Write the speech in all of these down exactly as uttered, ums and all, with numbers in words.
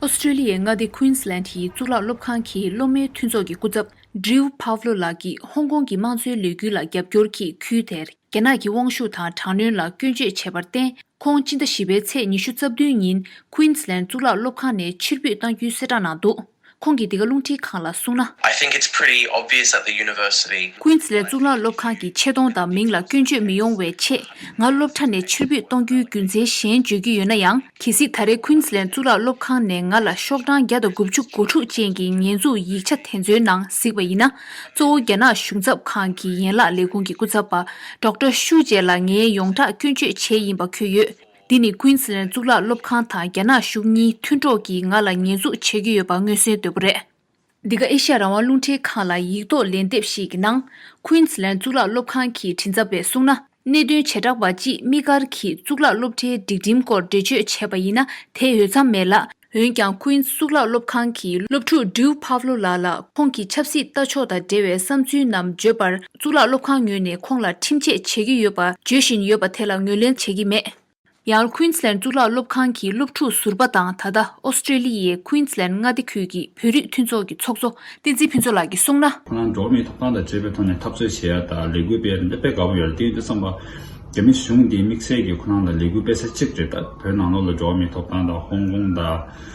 ཨོ་སི་ཀྲི་ལི་ཡའི་མངའ་སྡེ་ཀུན་སི་ལན་ཡི་གཙུག་ལག་སློབ་ཁང་གི་སློབ་མའི་མཐུན་ཚོགས་ཀྱི་སྐུ་ཚབ་Drew Pavlo ལགས་ཀྱིས་ཧོང་ཀོང་གི་དམངས་གཙོའི་ལས་འགུལ་ལ་རྒྱབ་སྐྱོར་གྱིས་ཁུལ་དེར་རྒྱ་ནག་གི་དབང་ཤུགས་དང་དྲག་གནོན་ལ་སྐྱོན་བརྗོད་བྱས་པར་བརྟེན། ཁོང་སྤྱི་ཟླ་བཞི་པའི་ཚེས་ཉི་ཤུ་རྩ་བདུན་ཉིན་ཀུན་སི་ལན་གཙུག་ལག་སློབ་ཁང་ནས་ཕྱིར་འབུད་གཏང་རྒྱུའི་གསལ་བསྒྲགས་གནང་འདུག་ཁོང་གིས་འདི་ག་རླུང་འཕྲིན་ཁང་ལ་གསུངས་ན། I think it's pretty obvious that the university ཀུན་སི་ལན་གཙུག་ལག་སློབ་ཁང་གི་ཆེ་མཐོང་དང་མིང་ལ་སྐྱོན་བརྗོད་མི་ཡོང་བའི་ཆེད། ང་སློབ་གྲྭ་ནས་ཕྱིར་འབུད་གཏོང་རྒྱུའི་རྒྱུ་མཚན་གཞན་བརྗོད་ཀྱི་ཡོད་ན་ཡང་། གལ་སྲིད་ད་རེས་ཀུན་སི་ལན་གཙུག་ལག་སློབ་ཁང་ནས་ང་ལ་ཤོག་གྲངས་བརྒྱ་དང་དགུ་བཅུ་གོ་དྲུག་ཅན་གྱི་ཉེས་འཛུགས་ཡིག་ཆ་དེ་ཚོའི་ནང་གཟིགས་པ་ཡིན་ན། གཙོ་བོ་རྒྱ་ནག་གཞུང་ཚབ་ཁང་གི་ཡན་ལག་ལས་ཁུངས་ཀྱི་སྐུ་ཚབ་པ་ཌོག་ཊར་ཤུ་ཅེ་ལ་ངའི་ཡོངས་གྲགས་སྐྱོན་བརྗོད་བྱས་ཡིན་པ་འཁོད་ཡོད། འདི་ནི་ཀུན་སི་ལན་གཙུག་ལག་སློབ་ཁང་དང་རྒྱ་ནག་གཞུང་གཉིས་མཐུན་གྲོགས་ཀྱིས་ང་ལ་ཉེས་འཛུགས་བྱེད་ཀྱི་ཡོད་པ་མངོན་གསལ་དོད་པོ་རེད། འདི་ག་ཨེ་ཤ་ཡ་རང་དབང་རླུང་འཕྲིན་ཁང་ལ་ཡིག་ཐོག་ལན་འདེབས་ཤིག་གི་ནང་། ཀུན་སི་ལན་གཙུག་ལག་སློབ་ཁང་གི་མགྲིན་ཚབ་པས་གསུངས་ན། གནད་དོན་བྱེ་བྲག་པ་གཅིག་དམིགས་བཀར་གྱིས་གཙུག་ལག་སློབ་གྲྭའི་སྒྲིག་ཁྲིམས་སྐོར་འགྲེལ་བརྗོད་བྱས་པ་ཡིན་ན་དེ་འོས་འཚམ་མེད་ལ། འོན་ཀྱང་ཀུན་སི་གཙུག་ལག་སློབ་ཁང་གི་སློབ་ཕྲུག་Drew Pavlo ལགས་ལ་ཁོང་གི་ཆབ་སྲིད་ལྟ་ཕྱོགས་དང་འབྲེལ་བའི་བསམ་ཚུལ་རྣམས་བརྗོད་པར་གཙུག་ལག་སློབ་ཁང་ངོས་ནས་ཁོང་ལ་ཁྲིམས་ཆད་བྱེད་ཀྱི་ཡོད་པ་བརྗོད་བཞིན་ཡོད་པ་དེ་ལ་ངོས་ལེན་བྱེད་ཀྱི་མེད། ཡང་ཀུན་སི་ལན་གཙུག་ལག་སློབ་ཁང་གི་སློབ་ཕྲུག་ཟུར་པ་དང་ད་ལྟ་ཨོ་སི་ཀྲི་ལི་ཡའི་ཀུན་སི་ལན་མངའ་སྡེ་ཁུལ་གྱི་བོད་རིགས་མཐུན་ཚོགས་ཀྱི་ཚོགས་གཙོ་བསྟན་འཛིན་ཕུན་ཚོགས་ལགས་ཀྱིས་གསུངས་ན། ཁོ་རང་འགྲོ་བ་མིའི་ཐོབ་ཐང་དང་འབྲེལ་བའི་ཐོག་ནས་འཐབ་རྩོད་བྱེད་ཡ་དང་ལས་འགུལ་སྤེལ་ཡ་དེ་དཔེ་དགའ་པོ་ཡོད་རེད། དེ་ཡིན་དུས་ཙམ་པ་རྒྱ་མི་གཞུང་འདིའི་དམིགས་བསལ་གྱི་ཁོ་རང་ལ་ལས་འགུལ་སྤེལ་ས་གཅིག་རེད། ད་བོད་ནང་ལོགས་ལ་འགྲོ་བ་མིའི་ཐོབ་ཐང་དང་ཧོང་ཀོང་དང་།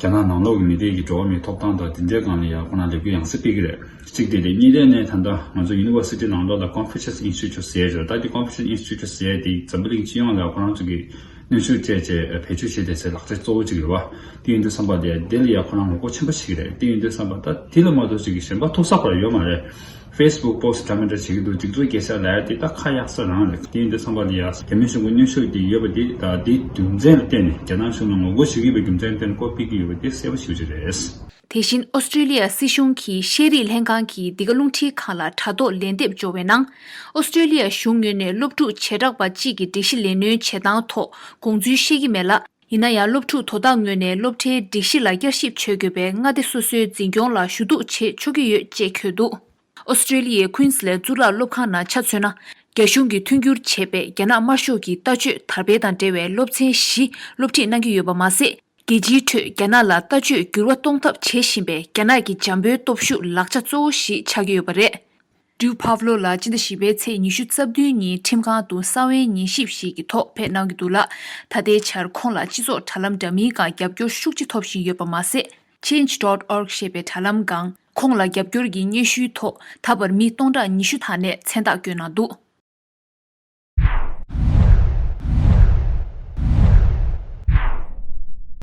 རྒྱ་ནག་ནང་ལོགས་ཀྱི་མི་སྡེ་གི་འགྲོ་བ་མིའི་ཐོབ་ཐང་དང་དེ་འདྲའི་སྒང་ལ་ཡང་ཁོ་རང་ལས་འགུལ་ཡང་སེ་སྤེལ་གྱི་རེད། གཅིག་དེ་རེད། གཉིས་དེ་ནས་ད་ལྟ་ང་ཚོ་ཡུ་ནི་ཝར་སི་ཊི་ནང་ལོགས་ལ་ཀོན་ཕུ་ཤེས་ཨིན་སི་ཊི་ཊུཊ་ཟེར་ཡ་ཅིག་ཡོད། ད་དེ་ཀོན་ཕུ་ཤེས་ཨིན་སི་ཊི་ཊུཊ་ཟེར་ཡ་དེ་འཛམ་བུ་གླིང་སྤྱི་ཡོངས་ལ་ཁོ་རང་ཚོ་གི་གནོན་ཤུགས་སྤྲད་བྱས་བེད་སྤྱོད་བྱེད་བསྡད་སའི་ལག་ཆ་གཙོ་བོ་གཅིག་རེད་བ། དེ་ཡིན་དུས་ཙམ་པ་དེ་དེ་ལ་ཡ་ཁོ་རང་ངོ་རྒོལ་ཆེན་པོ་བྱེད་ཀྱི་རེད། དེ་ཡིན་དུས་ཙམ་པ་ད་དེ་ལ་མ་གཏོགས་ཅིག་གི་གཞན་པ་ཐུག་ས་ཁོ་རང་ཡོད་མ་རེད། ཕེ་སི་བུག་པོ་སི་ཊི་འདྲ་མི་འདྲ་བྱེད་ཀྱི་འདུག་སྒྲིག་འཛུགས་སྐད་ཆ་ལབ་ཡ་དེ་ད་ཁ་གཡར་ས་རང་རེད། དེ་ཡིན་དུས་ཙམ་པ་ལ་ཡ་རྒྱ་མི་གཞུང་གི་གནོན་ཤུགས་དེ་ཡོད་པ་དེ་ད་དེའི་རྒྱུ་མཚན་ལ་བརྟེན་ནས་རྒྱ་ནག་གཞུང་ལ་ངོ་རྒོལ་བྱེད་ཀྱི་ཡོད་པའི་རྒྱུ་མཚན་ལ་བརྟེན་ནས་ཀོ་སྤེལ་གྱི་ཡོད་པ་དེ་གསལ་པོ་ཞེ་པོ་ཅིག་རེད། དེ་བཞིན་ཨོ་སི་ཀྲི་ལི་ཡ་སྲིད་གཞུང་གི་ཤེས་རིག་ལྷན་ཁང་གིས་འདི་ག་རླུང་འཕྲིན་ཁང་ལ་དྲ་ཐོག་ལན་འདེབས་འབྱོར་བའི་ནང་། ཨོ་སི་ཀྲི་ལི་ཡ་གཞུང་ངོས་ནས་སློབ་ཕྲུག་བྱེ་བྲག་པ་གཅིག་གི་སྒྲིག་གཞི་ལས་སྣོན་བྱེད་སྟངས་ཐོག་དགོངས་ཚུལ་བཤད་ཀྱི་མེད་ལ། ཡིན་ན་ཡང་སློབ་ཕྲུག་དོ་བདག་ངོས་ནས་སློབ་གྲྭའི་སྒྲིག་གཞི་ལ་བསྐྱར་ཞིབ་བྱེད་དགོས་པའི་མངའ་སྡེ་སོ་སོའི་འཛིན་སྐྱོང་ལ་ཞུ་གཏུག་བྱེད་ཆོག་གི་ཡོད་ཅེས་འཁོད་འདུག་ཨོ་སི་ཀྲི་ལི་ཡའི་ཀུན་སི་ལན་གཙུག་ལག་སློབ་ཁང་ནང་ཆ་མཚོན་ན། རྒྱ་གཞུང་གིས་མཐུན་འགྱུར་བྱས་པའི་རྒྱ་ནག་དམར་ཤོག་གི་ལྟ་སྤྱོད་དར་སྤེལ་དང་འབྲེལ་བའི་སློབ་ཚན་བཞི་སློབ་ཁྲིད་གནང་གི་ཡོད་པ་མ་ཟད། རྒྱལ་སྤྱིའི་ཁྲོད་རྒྱ་ནག་ལ་ལྟ་སྤྱོད་འགྱུར་བ་གཏོང་ཐབས་བྱེད་བཞིན་པའི་རྒྱ་ནག་གི་འཇམ་པོའི་སྟོབས་ཤུགས་ལག་ཆ་གཙོ་བོ་ཞིག་ཆགས་ཀྱི་ཡོད་པ་རེད། ཌིའུ་ཕབ་ལོ་ལགས་སྤྱི་ཟླ་བཞི་པའི་ཚེས་ཉི་ཤུ་རྩ་བདུན་ཉིན་ཁྲིམས་ཁང་དུ་གསང་བའི་ཉན་ཞིབ་ཞིག་གི་ཐོག་ཕེབས་གནང་གི་འདུག་ལ། ད་ལྟའི་ཆར་ཁོང་ལ་སྤྱི་ཚོགས་དྲ་ལམ་འདྲ་མིན་སྒང་རྒྱབ་སྐྱོར་ཤུགས་ཆེ་ཐོབ་བཞིན་ཡོད་པ་མ་ཟད། Change dot org ཞེས་པའི་དྲ་ལམ་སྒང་ཁོང་ལ་རྒྱབ་སྐྱོར་གྱི་སྙན་ཞུའི་ཐོག་ད་བར་མི་སྟོང་ཕྲག་ཉི་ཤུ་དག་ནས་མཚན་རྟགས་བཀོད་གནང་འདུག